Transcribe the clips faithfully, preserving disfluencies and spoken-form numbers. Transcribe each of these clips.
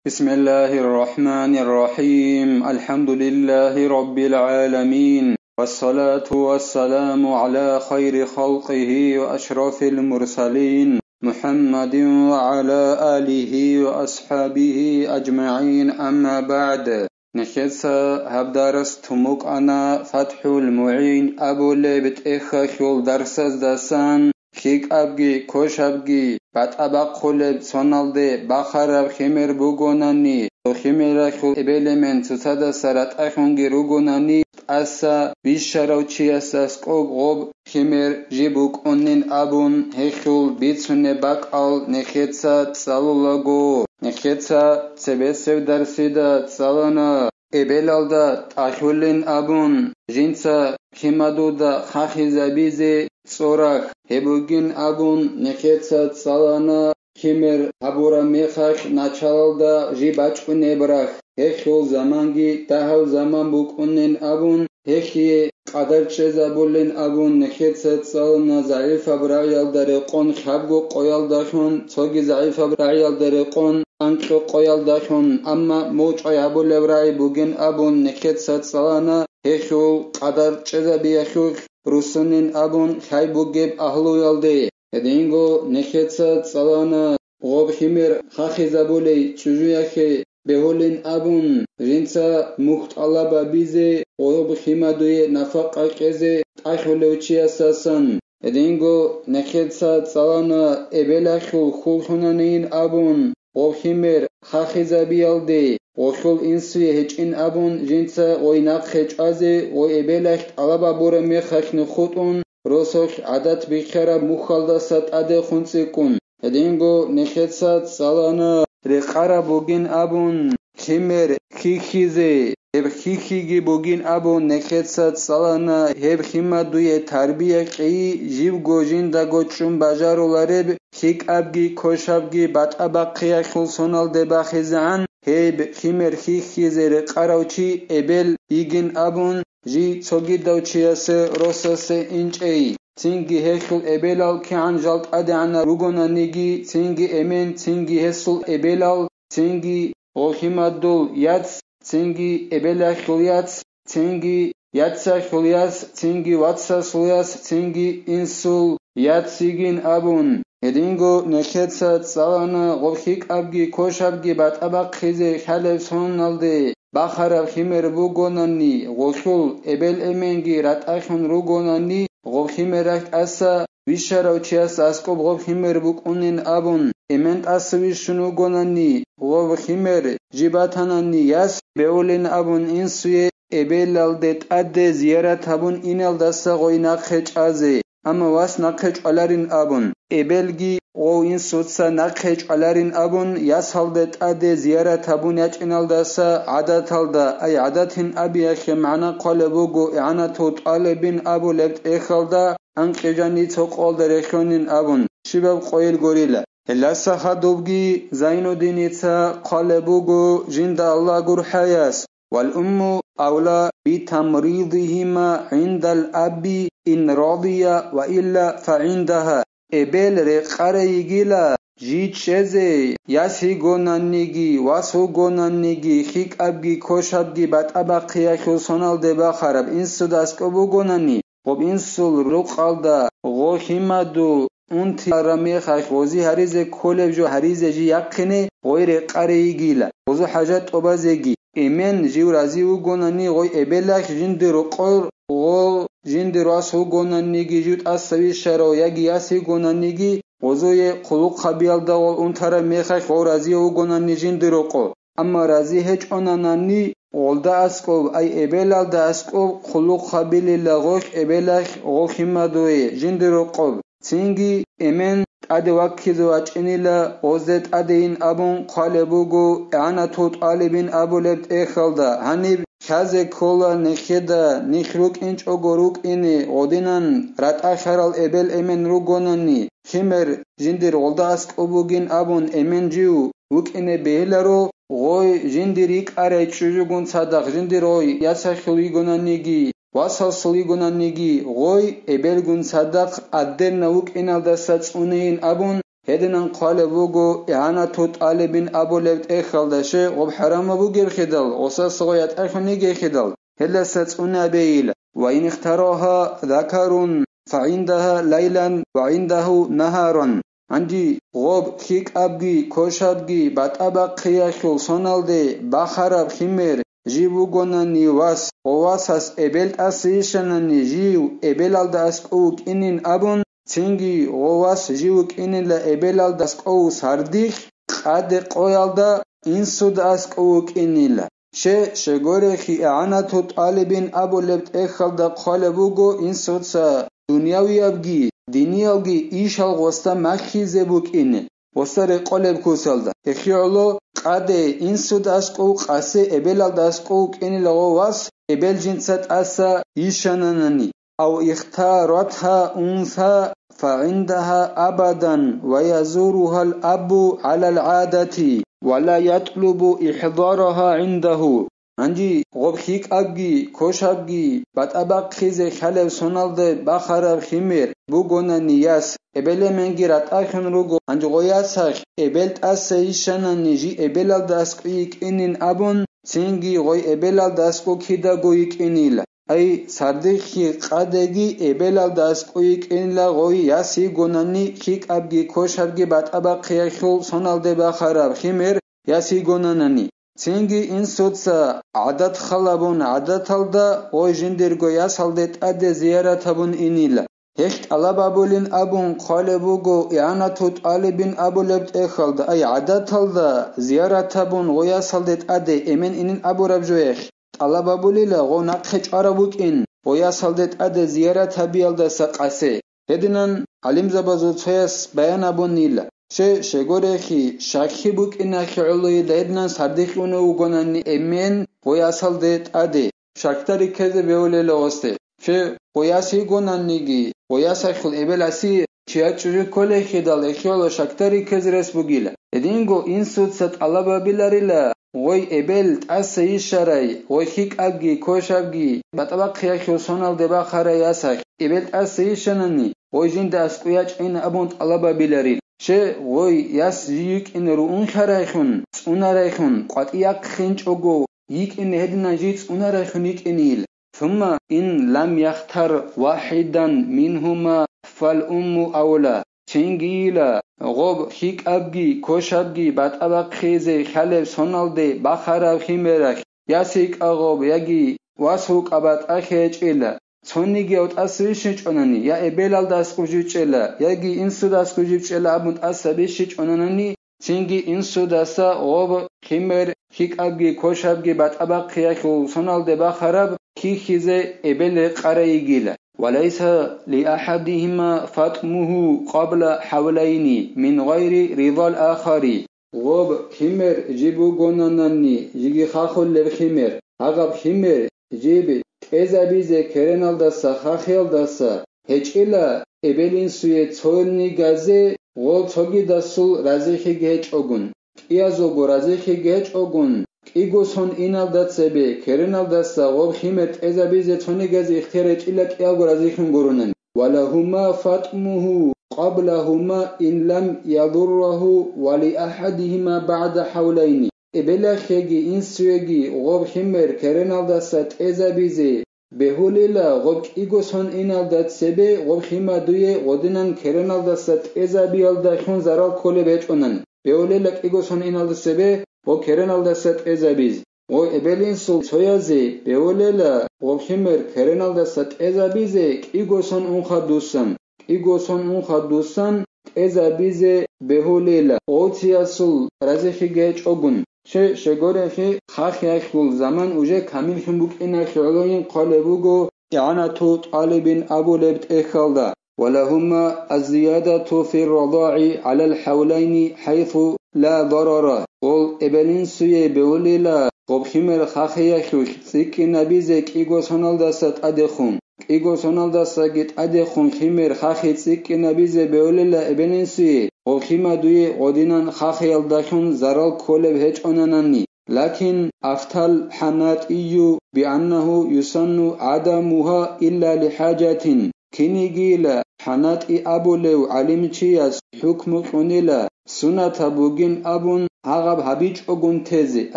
بسم الله الرحمن الرحيم. الحمد لله رب العالمين. والصلاة والسلام على خير خلقه وأشرف المرسلين محمد وعلى آله وأصحابه أجمعين. أما بعد. Нехеца гьаб дарс тун букӀана ФатхӀул МугӀин абулеб тӀехьалъул дарсаздасан. ЛъикӀабги кошабги батӀа бахъулеб соналде бахараб химер бугонани, дохимералъул эбел-эмен цоцадаса ратӀахунги ругонани, тӀаса бищарав чияс аскӀоб гъоб химер жиб букӀунин абун, гьелъул бицунеб бакӀал нехеца цӀалулаго. Нехеца цебесеб дарсида цӀалана. Эбелалда тӀалъулин абун, жинца химадуда хахизабизе цӀорахь гьеб бугин абун, нехеца цӀалана, химер гьабураб мехалъ началалда жиб бачӀунеб рахь, гьелъул заманги дагьаб заман букӀунин абун, гьелъие къадар чӀезабулин абун, нехеца цӀалана, загӀипаб рагӀиялда рекъон хӀабго къоялдалъун, цоги загӀипаб рагӀиялда рекъон анкьго къоялдалъун, амма мугӀчӀвай гьабулеб рагӀи бугин абун, нехеца цӀалана, гьелъул къадар чӀезабиялъулъ руссунин абун лъай бугеб агьлуялде. Гьединго нехеца цӀалана, гъоб химер хахизабулей чӀужуялъе бегьулин абун, жинца мухь тӀалаб гьабизе, гъоб химадуе нафакъа кьезе тӀалъулев чиясасан. Гьединго нехеца цӀалана, эбелалъул хьул лъунанин абун, гъоб химер хахизабиялде, гъолъул инсуе гьечӀин абун, жинца гъой нахъе чӀвазе, гъой эбелалъ тӀалаб гьабураб мехалъ нухутӀун, росулъ гӀадат бихьараб мухьалдаса тӀаде хун цӀикӀкӀун. Гьединго нехеца цӀалана, рекъараб бугин абун, химер хьихьизе, гьеб хьихьиги бугин абун, нехеца цӀалана, гьеб химадуе тарбия кьейи, живго жиндаго чӀун бажарулареб, лъикӀабги кошабги батӀа бахъиялъул соналде бахизегӀан, гьеб химер хьихьизе рекъарав чи эбел йигин абун, жий цогидав чиясе росасе инчӀей, цинги гьелъул эбелал кигӀан жал тӀадегӀанал ругонаниги, цинги эмен, цинги гьесул эбелал, цинги гъохимадул яц, цинги эбелалъул яц, цинги яцалъул яс, цинги вацасул яс, цинги инсул яц йигин абун. Гьединго нехеца цӀалана, гъоб лъикӀабги кошабги батӀа бахъизе хьалеб соналде бахараб химер бугонани, гъолъул эбел-эменги ратӀалъун ругонани, гъоб химералъ тӀаса вищарав чияс аскӀоб гъоб химер букӀунин абун, эмен тӀаса вищун вугонани, гъоб химер жиб батанани, яс бегьулин абун, инсуе эбелалде тӀаде зиярат гьабун иналдаса гъой нахъе чӀазе, амма вас нахъе чӀваларин абун, эбелги гъов инсуца нахъе чӀваларин абун, ясалде тӀаде зиярат гьабун ячӀиналдаса гӀадаталда, ай гӀадатин абиялъе магӀна хъвалеб буго, игӀанатул тӀалибин абулеб тӀехьалда, анкьи жаниб цо къоялда релълъунин абун, щибаб къойил гурила. Гьелдаса хадубги Зайнуддиница хъвалеб буго жинда Аллагь гурхӀаяс: «والأم أولى بتمريضهما عند الأب إن رضي وإلا فعندها». Эбел рекъарай йигила жий чӀезе, яс йигонаниги, вас вугонаниги, лъикӀабги кошабги батӀа бахъиялъул соналде бахараб инсуда аскӀоб бугонани, гъоб инсул рукъалда гъо химадул унти рамехалъ гъози гьаризе кколеб жо гьаризе жий яхъине гъой рекъарай йигила, гъозу хӀажат тӀубазеги. Эмен жив рази вугонани гъой эбелалъ жиндир рокъор, гъо жиндир вас вугонаниги жив тӀаса вищарав яги яс йигонаниги, гъозуе хъулухъ гьабиялда гъол унтараб мехалъ гъов рази вугонани жиндир рокъо. Амма рази гьечӀонанани, гъолда аскӀоб, ай эбелалда аскӀоб хъулухъ гьабилила гъолъ эбелалъ гъол химадуе жиндир рокъоб. Цинги эмен тӀаде ваккизе вачӀинила гъозде тӀадейин абун хъвалеб буго, игӀанатул тӀалибин абулеб тӀехьалда. Гьаниб лъазе ккола нехеда, нилъ рукӀинчӀого рукӀине гъодинан ратӀалъарал эбел-эмен ругонани, химер жиндир гъолда аскӀоб бугин абун эмен жив вукӀине бегьиларо, гъой жиндир йикӀарай чӀужугун цадахъ жиндир гъой ясалъул йигонаниги, васалъул йигонаниги, гъой эбелгун цадахъ аддерна вукӀиналдаса цӀунейин абун, Гьединан хъвалеб буго, игӀанату тӀалибин абулеб тӀехьалда, щай гъоб хӀарамаб бугебхидал, гъосаса гъой ятӀахьун йигехидал, гьелдаса цӀунабейила. Ва ин ихтараха закарун, фагӀиндаха лайлан ва гӀиндагьу нагьаран. Гьанже гъоб хьикӀабги кошабги батӀа бахъиялъул соналде бахараб химер жив вугонани вас, гъов васас эбел тӀаса йищанани жив эбелалда аскӀов вукӀинин абун, цинги гъов вас жив вукӀинила эбелалда аскӀов сардилъ, къаде къоялда инсуда аскӀов вукӀинила. Щай, щай гурелъул, игӀанату тӀалибин абулеб тӀехьалда хъвалеб буго инсуца дунявиябги, диниябги ишал гъосда махьизе букӀине, гъосда рекъолеб куцалда. Гьелъие гӀоло къаде инсуда аскӀов, къасе эбелалда аскӀов вукӀинила гъов вас, эбел жинца тӀаса йищананани. Ав ихтаратха унса, фагӀиндаха абадан ва язурухал абу гӀалал гӀадати, ва ла ятлубу ихдараха гӀиндагьу. Гьанже гъоб хьикӀабги кошабги батӀа бахъизе хьалеб соналде бахараб химер бугонани яс, эбел-эменги ратӀалъун руго, гьанже гъой ясалъ эбел тӀаса йищанани жив эбелалда аскӀов йикӀинин абун, цинги гъой эбелалда аскӀов кидаго йикӀинила. Ай, сардилъги къадеги эбелалда аскӀов йикӀинила гъой яс йигонани, хьикӀабги кошабги батӀа бахъиялъул соналде бахараб химер яс йигонанани. Цинги инсуца гӀадат халабун гӀадаталда гъой жиндирго ясалде тӀаде зияратабун инила. Гьелъ тӀалаб абулин абун хъвалеб буго, игӀанату тӀалибин абулеб тӀехьалда, ай гӀадаталда зияратабун гъой ясалде тӀаде эмен инин абураб жоялъ. ТӀалаб абулила гъов нахъе чӀварав вукӀин, гъой ясалде тӀаде зиярат гьабиялдаса къасе. Гьединан гӀалимзабазул цояс баян абунила, щай, щай гурелъул, щаккиги букӀиналъе гӀоло гьединан сардилъ унев вугонани эмен гъой ясалде тӀаде, щакда риккезе бегьулила гъосде. Щай, гъой яс йигонаниги, гъой ясалъул эбел аси чияр чӀужу кколелъидал, гьелъие гӀоло щакда риккезе рес бугила. Гьединго инсуца тӀалаб абиларила, гъой эбел тӀаса йищарай, гъой хьикӀабги кошабги батӀа бахъиялъул соналде бахарай ясалъ эбел тӀаса йищанани, гъой жинда аскӀов ячӀайин абун тӀалаб абиларил. Щай, гъой яс жив йикӀине руунхарайхун, цӀунарайхун, къватӀи яхъинчӀого йикӀине гьединан жив цӀунарайхун йикӀинейил. Сумма ин лам яхтар вахӀидан мингьума фал умму авла. Цинги йила, гъоб хьикӀабги кошабги батӀа бахъизе хьалеб соналде бахараб химералъ, яс йикӀа гъоб яги вас вукӀа батӀалъи гьечӀила. Цонигияв тӀаса вищинчӀонани, я эбелалда аскӀов жив чӀела, яги инсуда аскӀов жив чӀела абун тӀаса бищичӀонанани, цинги инсудаса гъоб химер хьикӀабги кошабги батӀа бахъиялъул соналде бахараб хьихьизе эбел рекъарай йигила. Ва лайса ли ахадихима фатӀмуху къабла хӀавлайни мин гъайри ридал ахари. Гъоб химер жиб бугонанани, жиги хахулеб химер, гьагъаб химер жиб тӀезабизе кереналдаса хахиялдаса гьечӀила эбел-инсуе цонигазе, гъоб цогидасул разихиги гьечӀогун, кӀиязулго разихиги гьечӀогун, кӀиго сон иналда цебе кереналдаса гъоб химер тӀезабизе цонигазе ихтияр гьечӀила кӀиялго разихин гуронани. Ва лагьума фатӀмуху къаблахума ин лам ядурраху ва ли ахадихима багӀда хӀавлайни. Эбелалъеги инсуеги гъоб химер кереналдаса тӀезабизе бегьулила, гъоб кӀиго сон иналда цебе гъоб хима дуе гъодинан кереналдаса тӀезабиялдалъун зарал кколеб гьечӀонан. Бегьулила кӀиго сон иналда цебе гъоб кереналдаса тӀезабиз. Гъо эбел-инсул цоязе бегьулела гъоб химер кереналдаса тӀезабизе кӀиго сон унха дусан, кӀиго сон унха дусан тӀезабизе бегьулела, гъов циясул разихиги гьечӀогун. Щай, щай гурелъул, хахиялъул заман уже камиллъун букӀиналъе гӀолойин хъвалеб буго игӀанату тӀалибин абулеб тӀехьалда. Ва лагьума аззиядату фи ррадагӀи гӀалал хӀавлайни хӀайсу ла дарара. Гъол эбел-инсуе бегьулила гъоб химер хахиялъулъ цӀикӀкӀинабизе кӀиго соналдаса тӀадехун. КӀиго соналдасаги тӀадехун химер хахи цӀикӀкӀинабизе бегьулила эбел-инсуе, гъоб хима дуе гъодинан хахиялдалъун зарал кколеб гьечӀонанани. Лакин афтал хӀанатӀию бианнагьу юсанну гӀадамугьа илла лихӀажатин. кинигийила хӀанатӀи абулев гӀалимчияс хӀукму кьунила, суннатаб бугин абун гьагъаб гьабичӀогун тезе,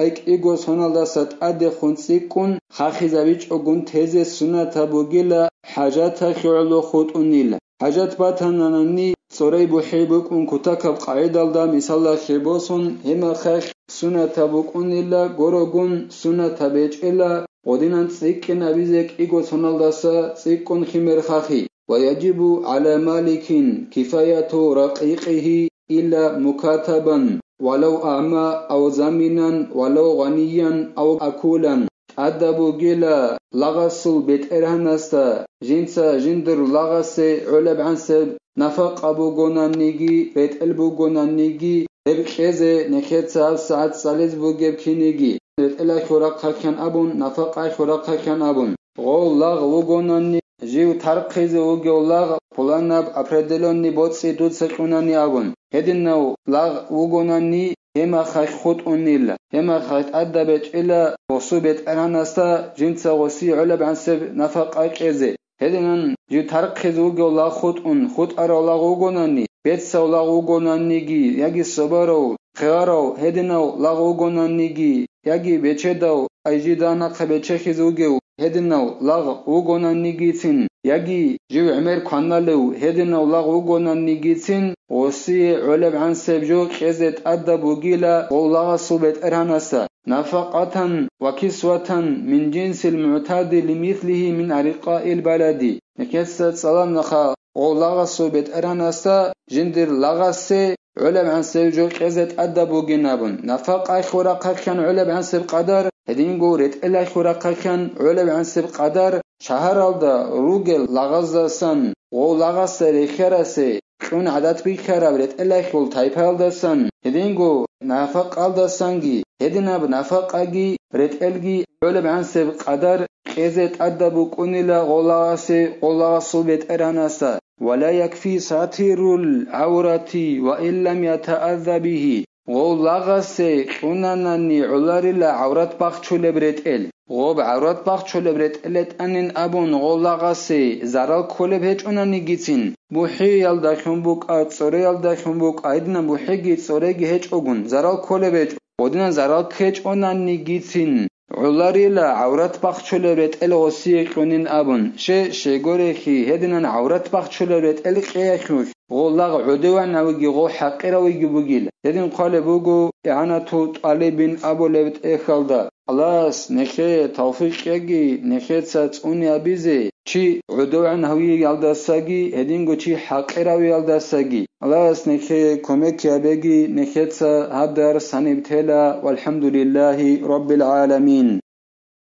ай кӀиго соналдаса тӀадехун цӀикӀкӀун хахизабичӀогун тезе суннатаб бугила хӀажаталъе гӀоло хутӀунила. ХӀажат батананани, цӀорай бухӀи букӀун кутакаб къагӀидалда мисалалъе босун, гьемахъалъ суннатаб букӀунила горогун суннатаб гьечӀила, гъодинан цӀикӀкӀинабизе кӀиго соналдаса цӀикӀкӀун химерхахи. ويجب على مالك كفاية رقيقه إلا مكاتبا ولو أعمى أو زمنا ولو غنيا أو أكولا. ТӀадаб бугила лагъасул бетӀергьанасда жинца жиндир лагъасе гӀолебгӀансеб нафакъа бугонаниги, ретӀел бугонаниги, гьеб кьезе нехеца гьабсагӀат цӀализ бугеб киниги, ретӀелалъул рахъалъан абун, нафакъалъул рахъалъан абун. Гъов лагъ вугонани, жив тархъизе вугев лагъ пуланаб определённый боцӀи дуца кьунани абун. Гьединав лагъ вугонани, гьемахъалъ хутӀунила, гьемахъалъ тӀадаб гьечӀила гъосул бетӀергьанасда жинца гъосие гӀолебгӀансеб нафакъа кьезе. Гьединан жив тархъизе вугев лагъ хутӀун, хутӀарав лагъ вугонани, бецав лагъ вугонаниги, яги собарав, хъиярав гьединав лагъ вугонаниги, яги бечедав, ай жида нахъа бечехизе вугев гьединав лагъ вугонанигицин, яги жив гӀемер кваналев гьединав лагъ вугонанигицин, гъосие гӀолебгӀансеб жо кьезе тӀадаб бугила гъов лагъасул бетӀергьанасда, نفقة وكسوة من جنس المعتاد لمثله من أرقاء البلد. Нехеца цӀаланаха гъов лагъасул бетӀергьанасда жиндир лагъасе гӀолебгӀансеб жо кьезе тӀадаб бугин абун, нафакъалъул рахъалъан гӀолебгӀансеб къадар, гьединго ретӀелалъул рахъалъан гӀолебгӀансеб къадар, шагьаралда ругел лагъаздасан гъов лагъасда рехьарасе кьун гӀадат бихьараб ретӀелалъул тайпаялдасан, гьединго нафакъалдасанги, гьединаб нафакъаги ретӀелги гӀолебгӀансеб къадар кьезе тӀадаб букӀунила гъов лагъасе гъов лагъасул бетӀергьанасда. ولا يكفي ساتر العورة وإن لم يتأذ به. Гъов лагъасе кьунанани гӀоларила гӀаврат бахчулеб ретӀел. Гъоб гӀаврат бахчулеб ретӀел ретӀанин абун гъов лагъасе зарал кколеб гьечӀонанигицин, бухӀиялдалъун букӀа, цӀореялдалъун букӀа, гьединаб бухӀиги цӀореги гьечӀогун, зарал кколеб гьечӀо. Гъодинан зарал ккечӀонанигицин, гӀоларила гӀаврат бахчулеб ретӀел гъосие кьунин абун, ще, щегорехи, гьединан гӀаврат бахчулеб ретӀел кьеялъулъ, гъов лагъ гӀодовегӀанавиги гъов хӀакъиравиги бугила. Гьедин хъвалеб буго ИгӀанатул тӀалибин абулеб тӀехьалда. Аллагьас нехее тавфикъ кьеги, нехеца цӀуни абизе, чи гӀодовегӀанавиялдасаги, гьединго чи хӀакъиравиялдасаги. Аллагьас нехее кумек гьабеги, нехеца гьаб дарс гьаниб тела, валхӀамдулиллагьи раббил гӀаламин.